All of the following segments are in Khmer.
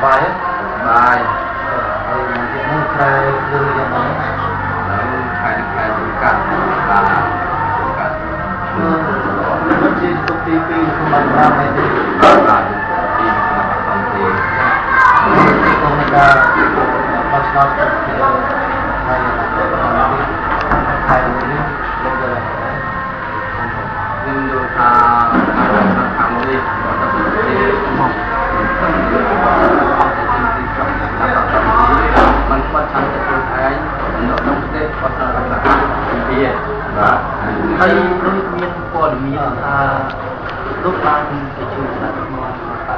បាយ បាយ ហើយទៀតនោះខែលឺយ៉ាងម៉េច ហើយខែនេះខែចំកាត់បាទចំកាត់ លោកជាទុកទី2ក្នុងបាន5ហើយទេ បាទទីគណៈបក្សសន្តិ ក្នុងការបោះឆ្នោតទៅហើយខែនេះលោកទៅ ខ្ញុំយល់ថាខាងនេះបើទៅជាមកខ្ញុំយល់ថាអស់ទៅទីក្រុងมันគាត់ឆាន់ទៅខ្លួនឯងនៅក្នុងប្រទេសគាត់ទៅរដ្ឋាភិបាលបាទ ហើយដូចមានព័ត៌មានថាលោកបានទៅជួយថ្នាក់ដឹកនាំបក្ស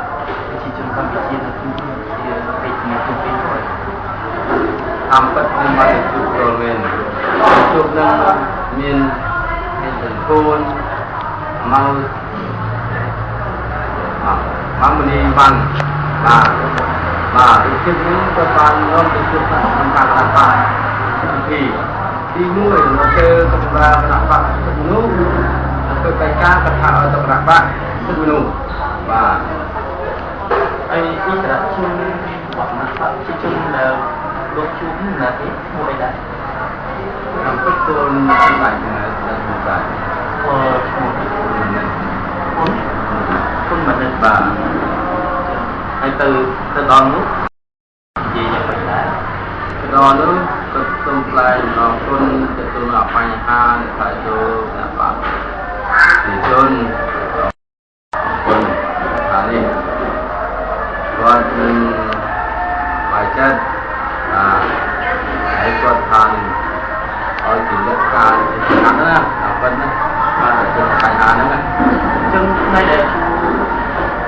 ប្រជាជនកម្ពុជានៅទីជាពេជ្រនេះទៅពេលហើយ តាមពិតខ្ញុំមកទៅជួបចូលមែនជួបនឹងមានមានសន្ធួនមកមកមនីវ៉ាន់បាទបាទរូបភាពនេះក៏បាននាំទៅជួបថ្នាក់ដឹកនាំគណៈបក្សទី1នៅពេលកម្រាគណៈបក្សសិទ្ធិមនុស្សនៅពេលបៃការកថាឲ្យទៅគណៈបក្សសិទ្ធិមនុស្សបាទ ហើយអ៊ីត្រជនរបស់គណៈបក្សប្រជាជនដែលលោកជួបនេះណាទេឈ្មោះអីដែរ តាមពិតកូនបាយណាស់បាទ អឺឈ្មោះគុណគុណមនិត បាទ ហើយទៅទៅដល់នោះនិយាយយ៉ាងម៉េចដែរ ទៅដល់នោះក៏សូមថ្លែងអំណរគុណទៅទទួលបញ្ហានៃផ្នែកចូលគណៈបក្សប្រជាជនគុណថានេះគាត់នឹងបាយចិត្តបាទហើយគាត់ថានឹងឲ្យជាលក្ខការជាណាស់ណាតាមពិតណាបាទទៅបញ្ហាហ្នឹងណា អញ្ចឹងថ្ងៃដែលជួប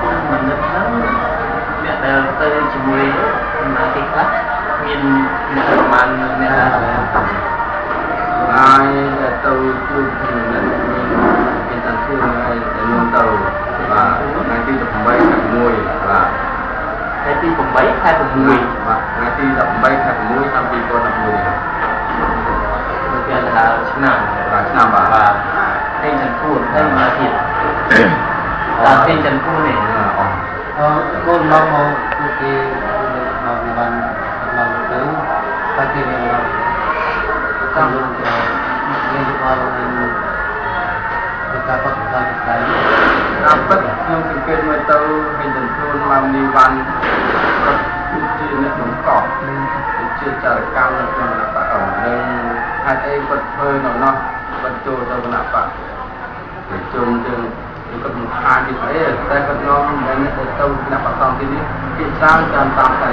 គុណមនិតហ្នឹងអ្នកដែលទៅជាមួយណាគេខ្លះមានអ្នកប្រមាណអ្នកដែរ ហើយដែលទៅជួបខ្ញុំមានមានតាន់ធឿនហើយដែលមុនទៅបាទថ្ងៃទី18ខែ6បាទ ថ្ងៃទី8ខែ6 បាទថ្ងៃទី18ខែ6ឆ្នាំ2011នេះ នៅពេលកណ្ដាលឆ្នាំ បាទឆ្នាំបាទ បាទហេងចន្ទួនហើយមកទៀតតាមហេងចន្ទួននេះ អស់ អឺកូនឡងមកពួកគេមកបានមកទៅតែគេមានមកតាមលោកមានយោបល់មានការបកស្រាយស្ដាយ តាមពិតខ្ញុំសង្កេតមើលទៅហេងចន្ទួនមកនីវ៉ាន់គាត់គឺជាអ្នកបង្កប់ជាចារកម្មនៅក្នុងគណៈបក្សនឹងហេតុអីគាត់ធ្វើនៅនោះគាត់ចូលទៅគណៈបក្សប្រជាជនចឹងគាត់មិនខានទីស្អីតែគាត់នាំមិនមែនទៅទៅគណៈបក្សសន្តិនេះគេច្រើនតាមតាមតែ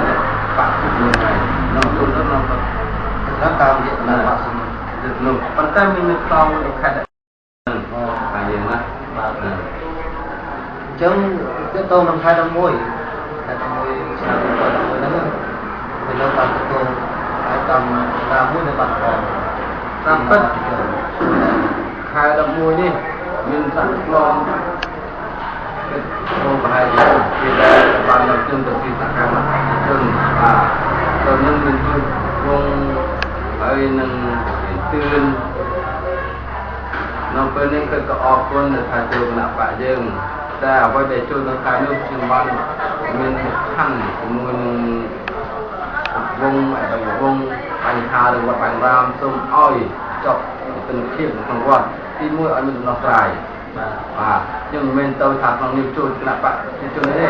បក្សសិទ្ធិមនុស្សហើយនាំចូលទៅនាំគាត់ តាមរយៈគណៈបក្សសិទ្ធិមនុស្សប៉ុន្តែមាននៅក្នុងនៅខេត្តហ្នឹងបាទយើងណា បាទ អញ្ចឹងទៅទៅក្នុងខែ11ខែ11ឆ្នាំ2011ហ្នឹងពេលលោកបានទទួលហើយតាមតាមមួយនៅបាត់ផង តាមពិតខែ11នេះមានសាក់ខ្លងគិតចូលប្រហែលជាគេដែលបានមកជុំទៅទីសហកម្មជនបាទទៅនឹងមានជួបវងហើយនឹងទឿននៅពេលនេះគាត់ក៏អរគុណដែលថាចូលគណៈបក្សយើងតែអ្វីដែលចូលដល់ខែនោះខ្ញុំបានមានខណ្ឌជាមួយនឹងវងវងបញ្ហាឬវត្តបញ្រាមសូមឲ្យចប់ទិនភាពក្នុងវត្តទី1ឲ្យមានដំណោះស្រាយ បាទ បាទខ្ញុំមិនមែនទៅថាក្នុងនេះចូលគណៈបក្សប្រជាជនទេ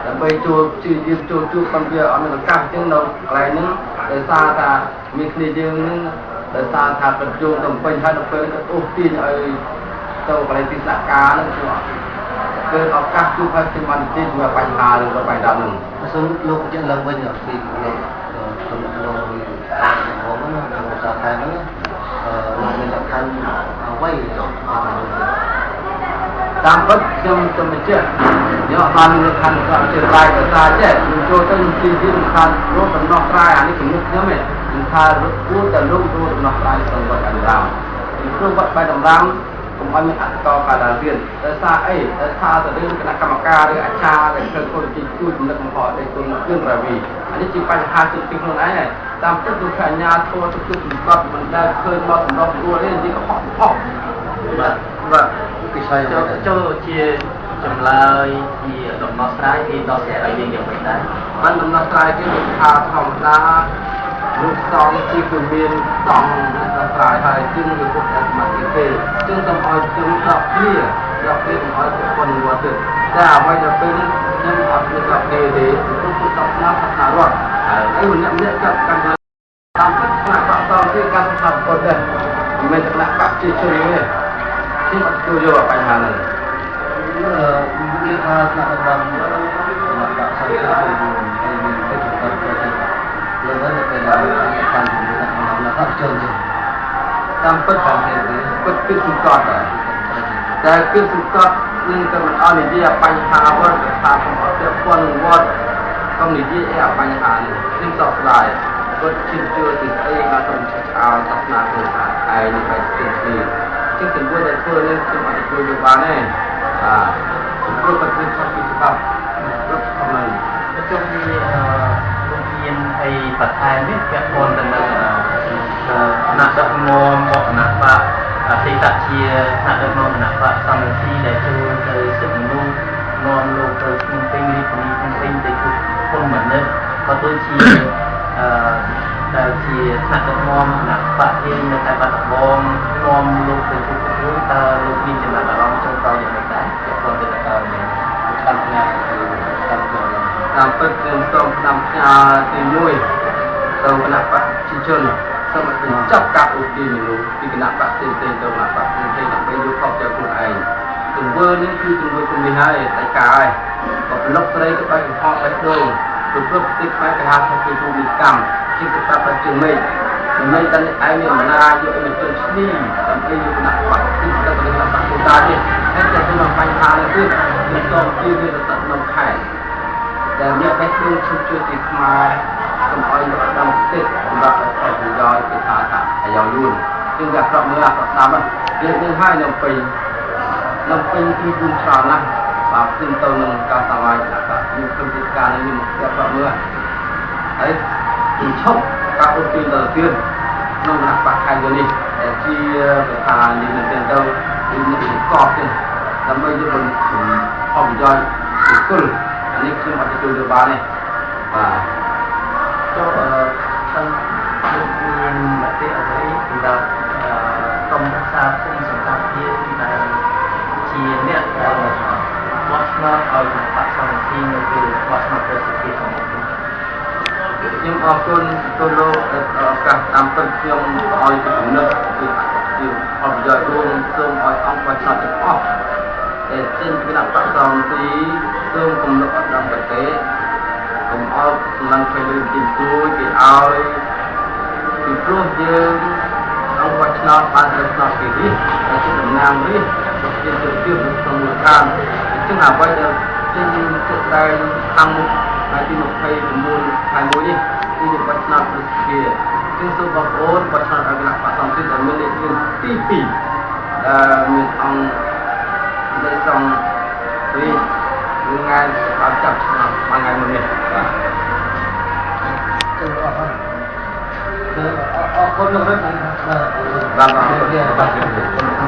ដើម្បីចូលជាយាមចូលជួបប៉ុន្តែអត់មានឱកាសចឹងនៅកន្លែងហ្នឹងដោយសារថាមានគ្នាយើងហ្នឹងដោយសារថាប្រជុំទៅពេញហើយដល់ពេលទៅអូសទាញឲ្យទៅកន្លែងទីស្នាក់ការហ្នឹងខ្ញុំគឺឱកាសជួបហើយខ្ញុំបាននិយាយជាមួយបញ្ហាឬក៏បញ្ហាហ្នឹង សូមលោកបញ្ជាក់ឡើងវិញអំពីលោកទំនាក់ទំនងមួយរបស់ហ្នឹងក្នុងសាខែហ្នឹងលោកមានលក្ខខណ្ឌអ្វី តាមពិតខ្ញុំសូមបញ្ជាក់ខ្ញុំអត់បានមានលក្ខខណ្ឌក៏ជារាយដោយសារចេះខ្ញុំចូលទៅខ្ញុំជិះទៀតខ្ញុំថារកដំណោះស្រាយអានេះជំនួសខ្ញុំឯងខ្ញុំថាគួរតែលោករកដំណោះស្រាយក្នុងវត្តអនុរាមពីព្រោះវត្តបែបដំរាមកុំឲ្យមានអត្តកកើតឡើងទៀតដោយសារអីដោយសារតែរឿងគណៈកម្មការឬអាចារ្យដែលធ្វើគុណជីជួយចំណឹកកំហុសដែលគុណរឿងរាវីអានេះជាបញ្ហាទីពីខ្លួនឯងហើយតាមពិតលោកអញ្ញាធម៌ទៅសម្បត្តិមិនដែលឃើញមកសម្របស្រួលទេនិយាយកុហកកុហក បាទ បាទ ពិសី ចូលចូលជា ចម្លើយជាដំណោះស្រាយគេដោះស្រាយឲ្យយើងយ៉ាងម៉េចដែរ បានដំណោះស្រាយគេថាធម្មតាលោកសង្ឃជាគឺមានសង្ឃដោះស្រាយហើយជាងវាពុទ្ធតែសមាធិទេជាងសូមឲ្យខ្ញុំដកគ្នាដកគ្នាកុំឲ្យប្រពន្ធវត្តទេតែអ្វីដល់ពេលនេះខ្ញុំអត់មានដកគ្នាទេព្រោះពុទ្ធសាសនាសាសនារដ្ឋហើយម្នាក់ម្នាក់ចាប់កាន់តាមពិតគណៈបកសង្ឃគឺការស្ថាប័នដែរមិនមែនគណៈបកជាជនទេខ្ញុំអត់ទទួលយកបញ្ហាហ្នឹង និយាយថាថ្នាក់ដឹកនាំគណៈបកសង្ឃគឺមានកិច្ចការប្រតិបត្តិលើនៅពេលបានជំនួយដល់គណៈបកជនទេ តាមពិត តាមគេទេ ពិតគឺសង្កត់ដែរតែគឺសង្កត់នឹងតែមិនអត់និយាយបញ្ហាវត្តថាខ្ញុំអត់ពាក់ព័ន្ធនឹងវត្តកុំនិយាយអីបញ្ហានេះខ្ញុំសោកស្ដាយគាត់ជឿជឿទីស្អីការសូមឆាលសាសនាខ្លួនឯងនេះបែបស្ទើរគ្នាជាងទង្វើដែលធ្វើនេះខ្ញុំអត់ទទួលយកបានទេបាទព្រោះប្រទេសខុសពីច្បាប់គ្រប់ធម្មតា ចុះនេះលោកមានអីបន្ថែមនេះពាក់ព័ន្ធទៅនឹងថ្នាក់ដឹកនាំរបស់គណៈបកអតីតជាថ្នាក់ដឹកនាំគណៈបកសំរងស៊ីដែលចូលទៅសិទ្ធិមនុស្សនាំលោកទៅភ្នំពេញរាជធានីភ្នំពេញទៅជួបគុណមនិតក៏ដូចជាដែលជាថ្នាក់ដឹកនាំគណៈបកយើងនៅតែបាត់ដំបងនាំលោកទៅជួបគុណតើលោកមានចំណាប់អារម្មណ៍ចុងក្រោយយ៉ាងម៉េចដែរពាក់ព័ន្ធទៅនឹងករណី តាមផ្នែកតាមផ្នែក តាមពិតខ្ញុំសូមផ្ដាំផ្ញើទី1ទៅគណៈបកប្រជាជនសូមបញ្ចប់ការអូទីមនុស្សពីគណៈបកផ្សេងៗទៅគណៈបកផ្សេងៗដើម្បីយកខុសจากខ្លួនឯងទង្វើនេះគឺទង្វើគុំនេះហើយតែការហើយក៏ប្លុកស្រីក៏បែកកំហុសបេះដូងព្រោះប្រទេសខ្មែរគេហៅថាជាភូមិកម្មជាកត្តាបច្ចុប្បន្នមិនមែនតែឯងមានអំណាចយកឲ្យមិនជនឈ្នីដើម្បីយកគណៈបកទីទៅគណៈបកកូតានេះហើយតែក្នុងបញ្ហានេះទៀតខ្ញុំសូមជឿវាទៅក្នុងខេត្តដែលអ្នកបេះដូងឈប់ជួយទីខ្មែរកុំឲ្យលោកដល់ប្រទេសសម្រាប់ផលប្រយោជន៍គេថាថាអាយ៉ងយួនជាងតែប្រកមើលអាប្រស្ដាប់ហ្នឹងយើងហើយនៅពេញនៅពេញគឺយួនច្រើនណាស់បាទផ្ទឹមទៅនឹងការសមាជគណៈបកខ្ញុំឃើញពីការនេះមកប្រកមើលហើយជំឈប់ការអូទីទៅទៀតក្នុងគណៈបកខេត្តនេះដែលជាប្រធាននេះទៅទៅនេះកប់ទេដើម្បីយកផលប្រយោជន៍បុគ្គលអានេះខ្ញុំអត់ទទួលយកបានទេបាទ ចុះតាមលោកមានមតិអ្វីសម្រាប់ក្រុមប្រឹក្សាភូមិសង្កាត់យើងដែលជាអ្នកដែលបោះឆ្នោតឲ្យគណៈបកសង្ឃស៊ីនៅពេលបោះឆ្នោតប្រសិទ្ធភាពខាងមុខនេះ ខ្ញុំអរគុណទៅលោកដែលផ្ដល់ឱកាសតាមពិតខ្ញុំឲ្យជាគំនិតជាផលប្រយោជន៍រួមសូមឲ្យអង្គបោះឆ្នោតទាំងអស់ដែលចេញពីគណៈបកសង្ឃស៊ីសូមគំនិតអត់ដល់ប្រទេសកុំអោបសម្លឹងឃើញលុយទីទួយគេឲ្យពីព្រោះយើងអង្គបោះឆ្នោតបានត្រូវឆ្នោតគេនេះដែលជាតំណាងនេះជាទៅទៀតនៅក្នុងមូលដ្ឋានអញ្ចឹងអ្វីដែលចេញជាក់ស្ដែងខាងមុខថ្ងៃទី29ខែ1នេះគឺបោះឆ្នោតព្រឹទ្ធសភាជាងសូមបងប្អូនបោះឆ្នោតឲ្យគណៈបកសង្ឃដែលមានលេខទី2ដែលមានអង្គលេខសង្ឃរីថ្ងៃបានចាប់ឆ្នោតមួយថ្ងៃមុននេះបាទ អរគុណលោកបាទ បាទបាទបាទ។